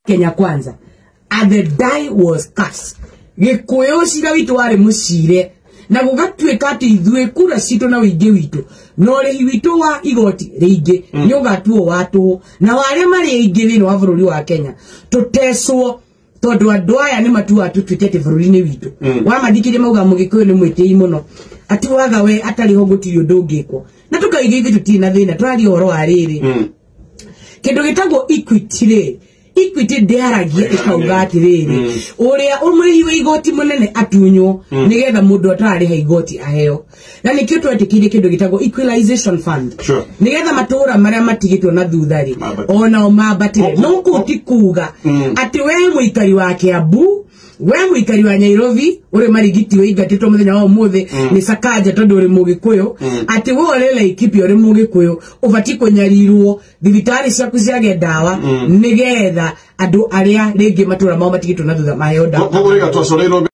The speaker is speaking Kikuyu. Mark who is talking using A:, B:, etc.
A: Kenya Kwanza, and the die was cast. Gikuyu cira witũ warĩ mũcire na gũgatuĩka atĩ ithuĩ kura citũ na ũingĩ witũ na ũrĩhi witũ wa igoti rĩingĩ nĩ ũgatuo wa tũhũ, na warĩa marĩ aingĩ thĩinĩ wa bũrũri wa Kenya tũtecwo, tondũ andũ aya nĩ matuaga tũtuĩke atĩ bũrũri-inĩ witũ wamathikĩria mauga mũgĩkũyũ nĩ mwĩtĩi mũno, atuaga we atarĩ ho gũtirĩ ũndũ ũngĩkwo, na tũkaiga ithuĩ tũtirĩ na thĩna. Tũraria ũhoro wa rĩrĩ kĩndũ gĩtagwo equity rĩ, equity ndĩaragia ĩkauga atĩrĩrĩ, ũrĩa ũmũrĩhi wa igoti mũnene atunywo nĩgetha mũndũ atararĩha igoti aheo, na nĩkĩo twetĩkĩirie kĩndũ gĩtagwo equalization fund, nĩgetha matũũra marĩa matigĩtwo na thutha rĩ
B: Mambatĩre.
A: Onao mambatĩre. No kũu ti kuga atĩ we mũikari wa Kiambu, we mũikari wa Nairobi ũrĩ Marigiti wĩingatĩtwo mũthenya wa ũmũthĩ nĩ Sakaja tondũ ũrĩ mũgĩkũyũ, atĩ we ũrĩ Laikipia ũrĩ mũgĩkũyũ ũbatiĩ kũnyarirwo thibitarĩ ciaku ciage ndawa nĩgetha andũ arĩa rĩngĩ matũũra mao matigĩtwo na thutha maheo ndawa.
B: Koguo rĩga twacoreirwo.